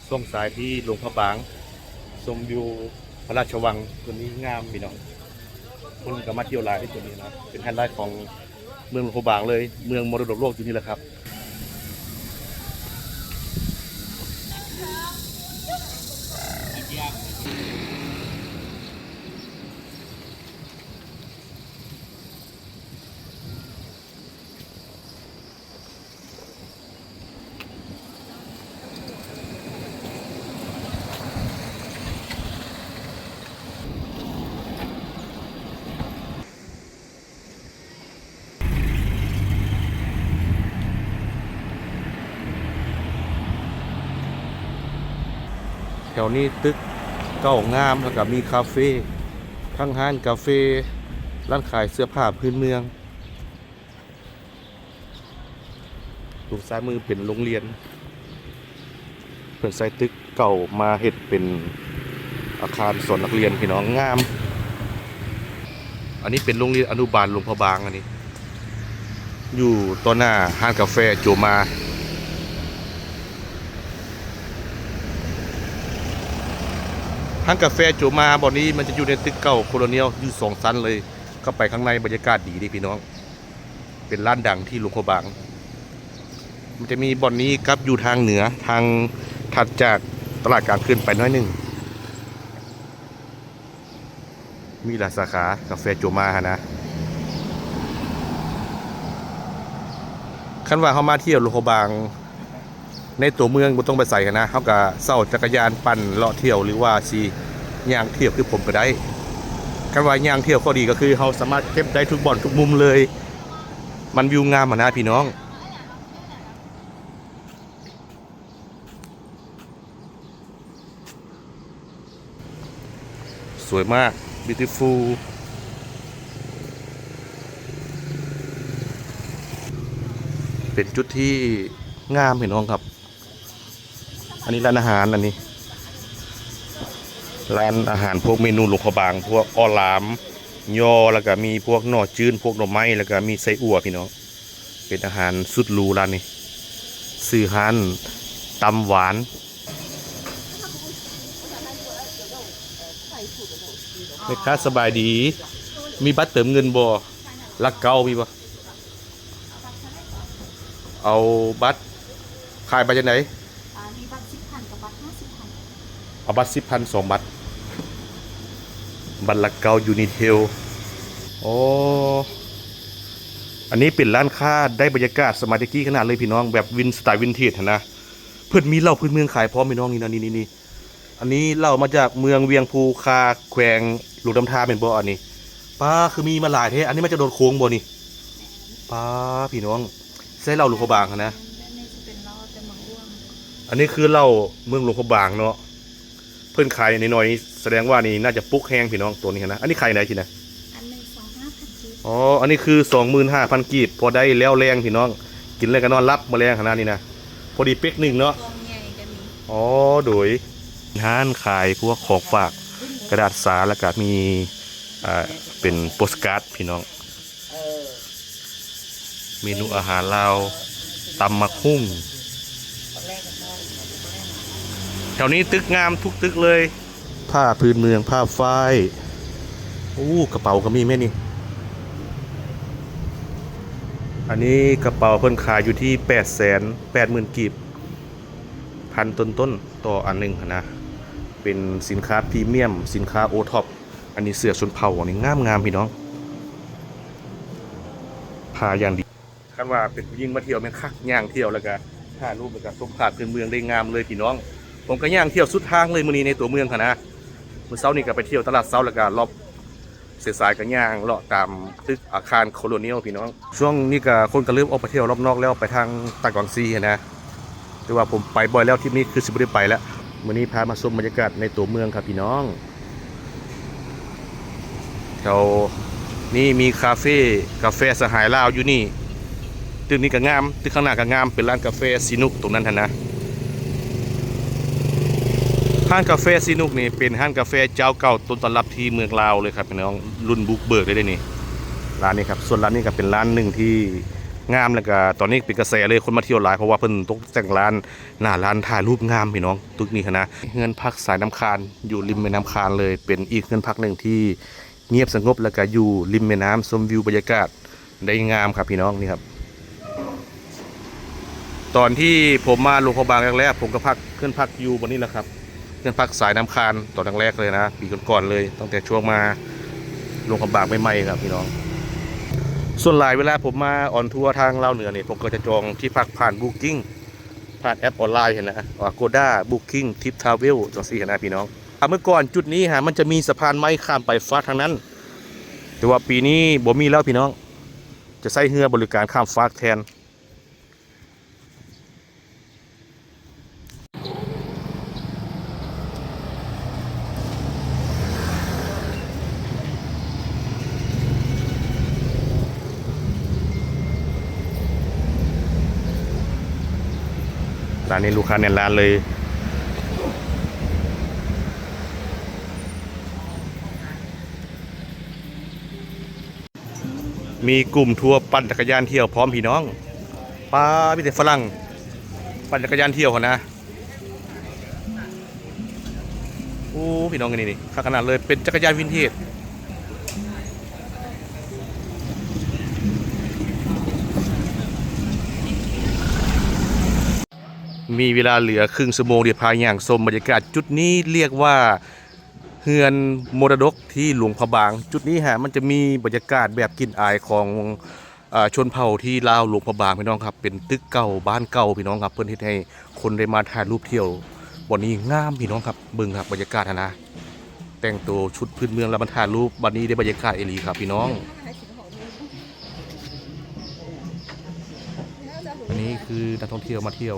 ຊ່ວງສາຍທີ່ຫຼວງພະບາງ ຊົມວິວພະລາຊະວັງ ຕົວນີ້ງາມພີ່ນ້ອງ. ຄົນກໍມາທ່ຽວຫຼາຍໃນຕົວນີ້ນະ ເປັນໄຮໄລຂອງເມືອງຫຼວງພະບາງເລີຍ ເມືອງມໍລະດົກໂລກຢູ່ນີ້ແຫຼະຄັບ. ແຖວນີ້ຕຶກເກົ່າງາມ ແລ້ວກະມີຄາເຟ ທັງຮ້ານກາເຟ ຮ້ານຂາຍເສື້ອຜ້າພື້ນເມືອງ. ຕົງຊ້າຍມືເປັນໂຮງຮຽນ ເພິ່ນໃຊ້ຕຶກເກົ່າມາເຮັດເປັນອາຄານສອນນັກຮຽນພີ່ນ້ອງ ງາມ. ອັນນີ້ເປັນໂຮງຮຽນອະນຸບານຫຼວງພະບາງ ອັນນີ້ຢູ່ຕໍ່ໜ້າຮ້ານກາແຟໂຈມາ. ຮ້ານກາແຟໂຈມາບ່ອນນີ້ມັນຈະຢູ່ໃນຕຶກເກົ່າໂຄໂລນຽວ ຢູ່ສອງຊັ້ນເລີຍ. ເຂົ້າໄປຂ້າງໃນບັນຍາກາດດີເດ້ພີ່ນ້ອງ. ເປັນຮ້ານດັງທີ່ຫຼວງພະບາງ. ມັນຈະມີບ່ອນນີ້ກັບຢູ່ທາງເໜືອ ທາງຖັດຈາກຕະຫຼາດກາງຄືນໄປໜ້ອຍໜຶ່ງ. ມີຫຼາຍສາຂາກາແຟໂຈມາຫັ້ນນະ. ຄັນວ່າເຮົາມາທ່ຽວຫຼວງພະບາງ ໃນຕົວເມືອງບໍ່ຕ້ອງໄປໃສຫັ້ນນະ ເຮົາກະເຊົ່າຈັກກະຍານປັ່ນເລາະທ່ຽວ ຫຼືວ່າຊິຍ່າງທ່ຽວຄືຜົມກະໄດ້. ຄັນວ່າຍ່າງທ່ຽວຂໍ້ດີກະຄືເຮົາສາມາດເກັບໄດ້ທຸກບ່ອນທຸກມຸມເລີຍ ມັນວິວງາມຫັ້ນນະພີ່ນ້ອງ. ສວຍມາກ beautiful. ເປັນຈຸດທີ່ງາມພີ່ນ້ອງຄັບ. ອັນນີ້ຮ້ານອາຫານ ອັນນີ້ຮ້ານອາຫານພວກເມນູຫຼວງພະບາງ ພວກເອາະຫຼາມຍໍ ແລ້ວກະມີພວກໜໍ່ຈືນ ພວກໜໍ່ໄມ້ ແລ້ວກະມີໄສ້ອົ່ວພີ່ນ້ອງ. ເປັນອາຫານສຸດຫຼູຮ້ານນີ້ ຊື່ຮ້ານຕຳຫວານ. ແມ່ຄ້າສະບາຍດີ ມີບັດເຕີມເງິນບໍ່? ຫຼັກເກົ້າມີບໍ່? ເອົາບັດ ຂາຍບັດຈັ່ງໃດ? ອາ ມີບັດສິບພັນກັບບັດຫ້າສິບພັນ. ເອົາບັດສິບພັນສອງບັດ ບັດລະເກົ້າຢູນິດເທວ. ໂອ້ ອັນນີ້ເປັນຮ້ານຄ້າໄດ້ບັນຍາກາດສະໄໝແຕ່ກີ້ຂະໜາດເລີຍພີ່ນ້ອງ ແບບວິນ ສະໄຕວິນເທດຫັ້ນນະ. ເພິ່ນມີເຫຼົ້າພື້ນເມືອງຂາຍພ້ອມພີ່ນ້ອງ ນີ້ນະ ນີ້ໆໆ. ອັນນີ້ເຫຼົ້າມາຈາກເມືອງວຽງພູຄາ ແຂວງຫຼວງນ້ຳທາແມ່ນບໍ່ອັນນີ້? ປ້າ ຄືມີມາຫຼາຍແທ້. ອັນນີ້ມາຈາກດອນໂຄງບໍ່ນີ້? ແມ່ນ. ປ້າ ພີ່ນ້ອງ ໃຊ້ເຫຼົ້າຫຼວງພະບາງຫັ້ນນະ. ແມ່ນ ແມ່ນ ຊິເປັນເຫຼົ້າແຕ່ເມືອງຫຼວງ. ອັນນີ້ຄືເຫຼົ້າເມືອງຫຼວງພະບາງເນາະ ເພິ່ນຂາຍໜ້ອຍໆ ສະແດງວ່ານີ້ໜ້າຈະປຸກແຮງພີ່ນ້ອງ ໂຕນີ້ຫັ້ນນະ. ອັນນີ້ຂາຍໃດນີ້ນະ? ອັນໜຶ່ງສອງຫ້າພັນກີບ. ອໍ ອັນນີ້ຄືສອງໝື່ນຫ້າພັນກີບ ພໍໄດ້ແລ້ວແລງພີ່ນ້ອງ ກິນແລ້ວກະນອນຫຼັບມື້ແລງຫັ້ນນະ ນີ້ນະ ພໍດີເປັກໜຶ່ງເນາະ. ອໍ ໂດຍ ຮ້ານຂາຍພວກຂອງຝາກ ກະດາດສາ ແລ້ວກະມີ ອ່າ ເປັນໂປສກາດພີ່ນ້ອງ. ເມນູອາຫານລາວ ຕຳໝາກຫຸ່ງ. ແຖວນີ້ຕຶກງາມທຸກຕຶກເລີຍ. ຜ້າພື້ນເມືອງ ຜ້າຝ້າຍ. ໂອ້ ກະເປົາກະມີແມ່ນນີ້. ອັນນີ້ກະເປົາເພິ່ນຂາຍຢູ່ທີ່ແປດແສນແປດໝື່ນກີບ ພັນຕົ້ນໆ ຕໍ່ອັນໜຶ່ງຫັ້ນນະ. ເປັນສິນຄ້າພຣີມຽມ ສິນຄ້າໂອທັອບ. ອັນນີ້ເສື້ອຊົນເຜົ່າ ອັນນີ້ງາມໆ ພີ່ນ້ອງ ຜ້າຢ່າງດີ. ຄັນວ່າເປັນຜູ້ຍິງມາທ່ຽວແມ່ນຄັກ ຍ່າງທ່ຽວ ແລ້ວກະຖ່າຍຮູບ ແລ້ວກະຊົມຜ້າພື້ນເມືອງໄດ້ງາມເລີຍພີ່ນ້ອງ. ຜົມກະຍ່າງທ່ຽວສຸດທາງເລີຍມື້ນີ້ໃນຕົວເມືອງຫັ້ນນະ. ມື້ເຊົ້ານີ້ກະໄປທ່ຽວຕະຫຼາດເຊົ້າ ແລ້ວກະລອບ ສາຍໆກະຍ່າງເລາະຕາມຕຶກອາຄານໂຄໂລນຽວພີ່ນ້ອງ. ຊ່ວງນີ້ກະຄົນກະເລີ່ມອອກໄປທ່ຽວລອບນອກແລ້ວ ໄປທາງຕາກວາງຊີຫັ້ນນະ. ແຕ່ວ່າຜົມໄປບ່ອຍແລ້ວ ທຣິບນີ້ຄືຊິບໍ່ໄດ້ໄປລະ. ມື້ນີ້ພາມາຊົມບັນຍາກາດໃນຕົວເມືອງຄັບພີ່ນ້ອງ. ແຖວນີ້ມີຄາເຟ ກາແຟສະຫາຍລາວຢູ່ນີ້. ຕຶກນີ້ກະງາມ ຕຶກຂ້າງໜ້າກະງາມ ເປັນຮ້ານກາແຟຊີນຸກຕົງນັ້ນຫັ້ນນະ. ຮ້ານກາແຟຊີນຸກນີ້ເປັນຮ້ານກາແຟເຈົ້າເກົ່າຕົ້ນຕຳລັບທີ່ເມືອງລາວເລີຍຄັບພີ່ນ້ອງ ລຸ້ນບຸກເບີກເລີຍເດ້ນີ້ ຮ້ານນີ້ຄັບ. ສ່ວນຮ້ານນີ້ກະເປັນຮ້ານໜຶ່ງທີ່ ງາມ ແລ້ວກະຕອນນີ້ເປັນກະແສເລີຍ ຄົນມາທ່ຽວຫຼາຍ ເພາະວ່າເພິ່ນຕົກແຕ່ງລານ ໜ້າລານຖ່າຍຮູບງາມພີ່ນ້ອງ. ຕຶກນີ້ຫັ້ນນະ ເຮືອນພັກສາຍນ້ຳຄານ ຢູ່ລິມແມ່ນ້ຳຄານເລີຍ ເປັນອີກເຮືອນພັກໜຶ່ງທີ່ງຽບສະຫງົບ ແລ້ວກະຢູ່ລິມແມ່ນ້ຳ ຊົມວິວບັນຍາກາດໄດ້ງາມຄັບພີ່ນ້ອງ. ນີ້ຄັບ ຕອນທີ່ຜົມມາຫຼວງພະບາງແລກໆ ຜົມກະພັກ ເຮືອນພັກຢູ່ບ່ອນນີ້ແຫຼະຄັບ ເຮືອນພັກສາຍນ້ຳຄານ ຕອນແລກໆເລີຍນະ ປີກ່ອນໆເລີຍ ຕັ້ງແຕ່ຊ່ວງມາຫຼວງພະບາງໃໝ່ໆຄັບພີ່ນ້ອງ. ສ່ວນຫຼາຍເວລາຜົມມາອອນທົວທາງລາວເໜືອນີ້ ຜົມກໍຈະຈອງທີ່ພັກຜ່ານ Booking ຜ່ານແອັບອອນລາຍຫັ້ນນະ Agoda Booking Trip Travel ຈັ່ງຊີ້ຫັ້ນນະພີ່ນ້ອງ. ອາ ເມື່ອກ່ອນຈຸດນີ້ຫາ ມັນຈະມີສະພານໄມ້ຂ້າມໄປຟາກທາງນັ້ນ ແຕ່ວ່າປີນີ້ບໍ່ມີແລ້ວພີ່ນ້ອງ ຈະໃຊ້ເຮືອບໍລິການຂ້າມຟາກແທນ. ຮ້ານນີ້ລູກຄ້າແໜ້ນຮ້ານເລີຍ. ມີກຸ່ມທົວປັ່ນຈັກກະຍານທ່ຽວພ້ອມພີ່ນ້ອງ. ປາ ມີແຕ່ຝຣັ່ງປັ່ນຈັກກະຍານທ່ຽວຫັ້ນນະ. ໂອ້ ພີ່ນ້ອງ ອັນນີ້ນີ້ຄັກຂະໜາດເລີຍ ເປັນຈັກກະຍານວິນເທດ. ມີເວລາເຫຼືອເຄິ່ງຊົ່ວໂມງ ດຽວພາຍ່າງຊົມບັນຍາກາດ. ຈຸດນີ້ລຽກວ່າ ເຮືອນມໍລະດົກທີ່ຫຼວງພະບາງ. ຈຸດນີ້ຫາ ມັນຈະມີບັນຍາກາດແບບກິ່ນອາຍຂອງ ເອີ ຊົນເຜົ່າທີ່ລາວຫຼວງພະບາງພີ່ນ້ອງຄັບ ເປັນຕຶກເກົ່າບ້ານເກົ່າພີ່ນ້ອງຄັບ ເພິ່ນເຮັດໃຫ້ຄົນໄດ້ມາຖ່າຍຮູບທ່ຽວບ່ອນນີ້ງາມພີ່ນ້ອງຄັບ. ເບິ່ງຄັບບັນຍາກາດຫັ້ນນະ ແຕ່ງໂຕຊຸດພື້ນເມືອງແລ້ວມາຖ່າຍຮູບ ບັດນີ້ໄດ້ບັນຍາກາດອີ່ຫຼີຄັບພີ່ນ້ອງ. ອັນນີ້ຄືນັກທ່ອງທ່ຽວມາທ່ຽວ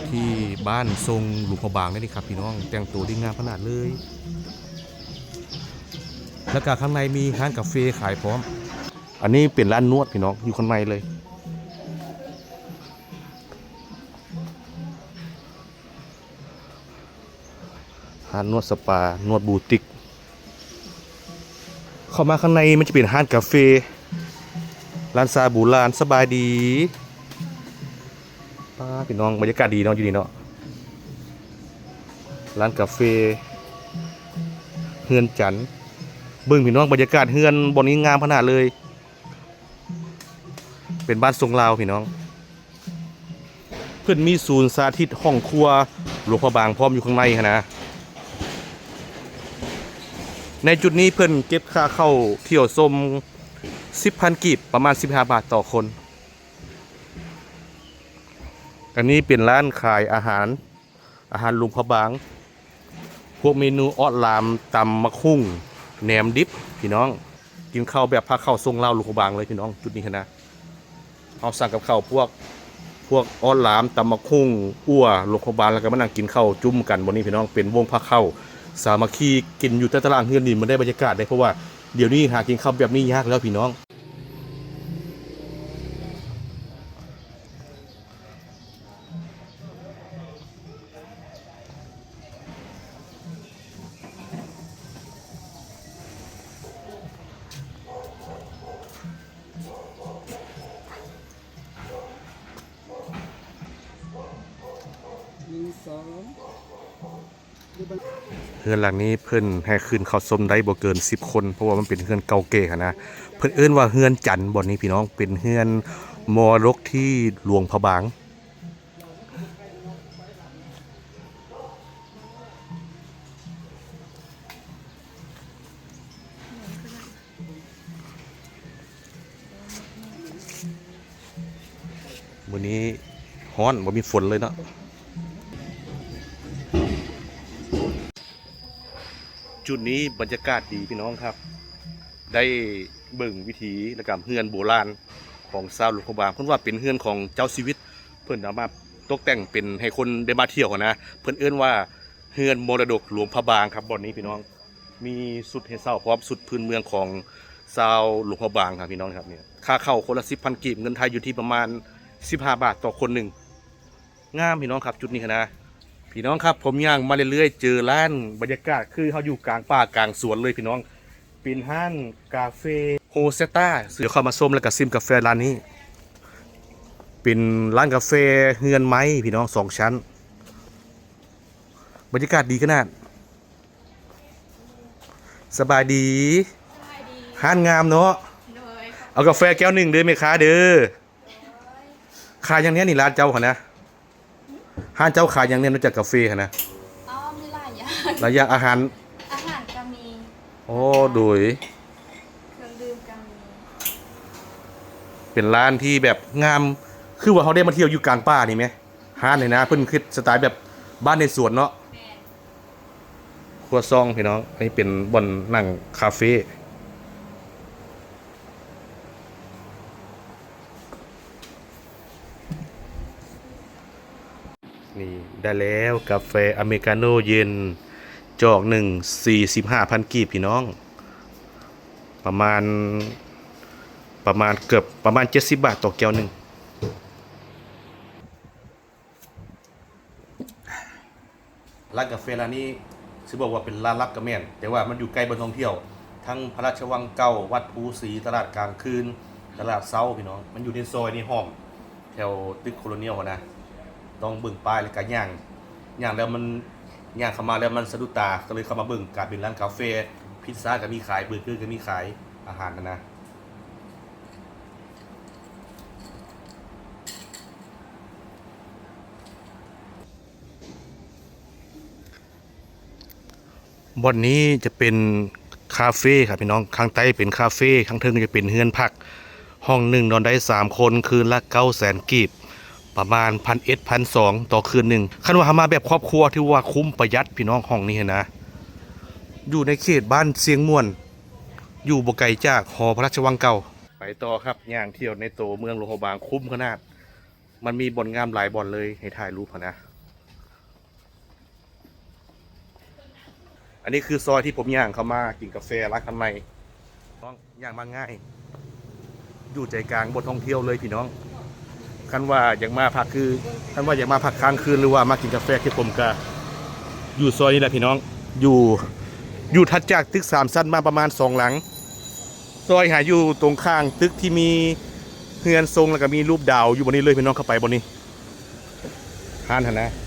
ທີ່ບ້ານຊົງຫຼວງພະບາງເດ້ນີ້ຄັບພີ່ນ້ອງ ແຕ່ງໂຕໄດ້ງາມຂະໜາດເລີຍ ແລ້ວກະຂ້າງໃນມີຮ້ານກາເຟຂາຍພ້ອມ. ອັນນີ້ເປັນຮ້ານນວດພີ່ນ້ອງ ຢູ່ຂ້າງໃນເລີຍ. ຮ້ານນວດສະປາ ນວດບູຕິກ. ເຂົ້າມາຂ້າງໃນມັນຈະເປັນຮ້ານກາເຟ ຮ້ານຊາບູລານ. ສະບາຍດີ ປ້າ ພີ່ນ້ອງ ບັນຍາກາດດີເນາະ ຢູ່ນີ້ເນາະ ຮ້ານກາເຟ ເຮືອນຈັນ. ເບິ່ງພີ່ນ້ອງ ບັນຍາກາດເຮືອນບ່ອນນີ້ງາມຂະໜາດເລີຍ ເປັນບ້ານຊົງລາວພີ່ນ້ອງ. ເພິ່ນມີສູນສາທິດຫ້ອງຄົວຫຼວງພະບາງພ້ອມຢູ່ຂ້າງໃນຫັ້ນນະ. ໃນຈຸດນີ້ເພິ່ນເກັບຄ່າເຂົ້າທ່ຽວຊົມສິບພັນກີບ ປະມານສິບຫ້າບາດຕໍ່ຄົນ. ອັນນີ້ເປັນຮ້ານຂາຍອາຫານ ອາຫານຫຼວງພະບາງ ພວກເມນູອອດຫຼາມ ຕຳໝາກຫຸ່ງ ແໜມດິບພີ່ນ້ອງ. ກິນເຂົ້າແບບພາເຂົ້າຊົງລາວຫຼວງພະບາງເລີຍພີ່ນ້ອງ ຈຸດນີ້ຫັ້ນນະ. ເຮົາສັ່ງກັບເຂົ້າພວກ ພວກອອດຫຼາມ ຕຳໝາກຫຸ່ງ ອົ່ວ ຫຼວງພະບາງ ແລ້ວກໍມານັ່ງກິນເຂົ້າຈຸ້ມກັນບ່ອນນີ້ພີ່ນ້ອງ. ເປັນວົງພາເຂົ້າສາມັກຄີ ກິນຢູ່ແຕ່ຕາລາງເຮືອນນີ້ ມັນໄດ້ບັນຍາກາດເດ້ ເພາະວ່າດຽວນີ້ຫາກິນເຂົ້າແບບນີ້ຍາກແລ້ວພີ່ນ້ອງ. ເຮືອນຫຼັງນີ້ເພິ່ນໃຫ້ຂຶ້ນເຂົ້າຊົມໄດ້ບໍ່ເກີນສິບຄົນ ເພາະວ່າມັນເປັນເຮືອນເກົ່າແກ່ຫັ້ນນະ. ເພິ່ນເອີ້ນວ່າເຮືອນຈັນ ບ່ອນນີ້ພີ່ນ້ອງ ເປັນເຮືອນມໍລະດົກທີ່ຫຼວງພະບາງ. ມື້ນີ້ຮ້ອນ ບໍ່ມີຝົນເລີຍເນາະ. ຈຸດນີ້ບັນຍາກາດດີພີ່ນ້ອງຄັບ ໄດ້ເບິ່ງວິຖີ ແລ້ວກະເຮືອນໂບລານຂອງຊາວຫຼວງພະບາງ. ເພິ່ນວ່າເປັນເຮືອນຂອງເຈົ້າຊີວິດ ເພິ່ນເອົາມາຕົກແຕ່ງເປັນໃຫ້ຄົນໄດ້ມາທ່ຽວຫັ້ນນະ. ເພິ່ນເອີ້ນວ່າເຮືອນມໍລະດົກຫຼວງພະບາງຄັບ ບ່ອນນີ້ພີ່ນ້ອງ. ມີຊຸດໃຫ້ເຊົ່າພ້ອມ ຊຸດພື້ນເມືອງຂອງຊາວຫຼວງພະບາງຄັບພີ່ນ້ອງຄັບ. ນີ້ ຄ່າເຂົ້າຄົນລະສິບພັນກີບ ເງິນໄທຢູ່ທີ່ປະມານສິບຫ້າບາດຕໍ່ຄົນໜຶ່ງ. ງາມພີ່ນ້ອງຄັບ ຈຸດນີ້ຫັ້ນນະ. ພີ່ນ້ອງຄັບ ຜົມຍ່າງມາເລື້ອຍໆ ເຈີຮ້ານ ບັນຍາກາດຄືເຮົາຢູ່ກາງປ່າກາງສວນເລີຍພີ່ນ້ອງ. ເປັນຮ້ານກາເຟໂຮເຊຕາ ດຽວເຂົ້າມາຊົມ ແລ້ວກະຊິມກາແຟຮ້ານນີ້. ເປັນຮ້ານກາແຟເຮືອນໄມ້ພີ່ນ້ອງ ສອງຊັ້ນ ບັນຍາກາດດີຂະໜາດ. ສະບາຍດີ. ສະບາຍດີ. ຮ້ານງາມເນາະ. ໂດຍ. ເອົາກາແຟແກ້ວໜຶ່ງເດີແມ່ຄ້າເດີ. ໂດຍ. ຂາຍຫຍັງແດ່ນີ້ຮ້ານເຈົ້າຫັ້ນນະ? ຮ້ານເຈົ້າຂາຍຫຍັງແດ່ນອກຈາກກາເຟຫັ້ນນະ? ອໍ ມີຫຼາຍຢ່າງ. ຫຼາຍຢ່າງ ອາຫານ? ອາຫານກໍມີ. ໂອ້ ໂດຍ. ເຄື່ອງດື່ມກໍມີ. ເປັນຮ້ານທີ່ແບບງາມ ຄືວ່າເຮົາໄດ້ມາທ່ຽວຢູ່ກາງປ່ານີ້ແມ. ຮ້ານນີ້ນະ ເພິ່ນເຮັດສະໄຕແບບບ້ານໃນສວນເນາະ. ແມ່ນ. ຄົວຊອງພີ່ນ້ອງ ອັນນີ້ເປັນບ່ອນນັ່ງຄາເຟ. ນີ້ ໄດ້ແລ້ວ ກາແຟອາເມລິກາໂນເຢັນ ຈອກໜຶ່ງ ສີ່ສິບຫ້າພັນກີບພີ່ນ້ອງ ປະມານ ປະມານເກືອບ ປະມານເຈັດສິບບາດຕໍ່ແກ້ວໜຶ່ງ. ຮ້ານກາແຟຮ້ານນີ້ ຊິບອກວ່າເປັນຮ້ານລັບກໍແມ່ນ ແຕ່ວ່າມັນຢູ່ໃກ້ບ່ອນທ່ອງທ່ຽວ ທັງພະລາຊະວັງເກົ່າ, ວັດພູສີ, ຕະຫຼາດກາງຄືນ, ຕະຫຼາດເຊົ້າພີ່ນ້ອງ. ມັນຢູ່ໃນຊອຍໃນຮ່ອມ ແຖວຕຶກໂຄໂລນຽວຫັ້ນນະ. ຕ້ອງເບິ່ງປ້າຍ ແລ້ວກະຍ່າງ ຍ່າງແລ້ວມັນ ຍ່າງເຂົ້າມາແລ້ວມັນສະດຸດຕາ ກໍເລີຍເຂົ້າມາເບິ່ງ. ກາຍເປັນຮ້ານກາແຟ, ພິດຊາກໍມີຂາຍ, ເບີເກີກໍມີຂາຍ, ອາຫານຫັ້ນນະ. ບ່ອນນີ້ຈະເປັນຄາເຟຄັບພີ່ນ້ອງ. ຂ້າງໃຕ້ເປັນຄາເຟ, ຂ້າງເທິງຈະເປັນເຮືອນພັກ. ຫ້ອງໜຶ່ງນອນໄດ້ສາມຄົນ, ຄືນລະເກົ້າແສນກີບ, ປະມານພັນເອັດ ພັນສອງ ຕໍ່ຄືນໜຶ່ງ. ຄັນວ່າເຮົາມາແບບຄອບຄົວ ຖືວ່າຄຸ້ມປະຢັດພີ່ນ້ອງ. ຫ້ອງນີ້ຫັ້ນນະ ຢູ່ໃນເຂດບ້ານຊຽງມ່ວນ, ຢູ່ບໍ່ໄກຈາກຫໍພະລາຊະວັງເກົ່າ. ໄປຕໍ່ຄັບ, ຍ່າງທ່ຽວໃນໂຕເມືອງຫຼວງພະບາງ, ຄຸ້ມຂະໜາດ. ມັນມີບ່ອນງາມຫຼາຍບ່ອນເລີຍໃຫ້ຖ່າຍຮູບຫັ້ນນະ. ອັນນີ້ຄືຊອຍທີ່ຜົມຍ່າງເຂົ້າມາກິນກາແຟຮ້ານຄັນໃໝ່. ນ້ອງ ຍ່າງມາງ່າຍ, ຢູ່ໃຈກາງບ່ອນທ່ອງທ່ຽວເລີຍພີ່ນ້ອງ. ຄັນວ່າຢາກມາພັກຄື ຄັນວ່າຢາກມາພັກຄ້າງຄືນ ຫຼືວ່າມາກິນກາແຟຄືຜົມກະຢູ່ຊອຍນີ້ແຫຼະພີ່ນ້ອງ. ຢູ່ ຢູ່ຖັດຈາກຕຶກສາມຊັ້ນມາປະມານສອງຫຼັງ. ຊອຍຫາຢູ່ຕົງຂ້າງຕຶກທີ່ມີເຮືອນຊົງ ແລ້ວກໍມີຮູບດາວຢູ່ບ່ອນນີ້ເລີຍພີ່ນ້ອງ. ເຂົ້າໄປບ່ອນນີ້ ຮ້ານຫັ້ນນະ.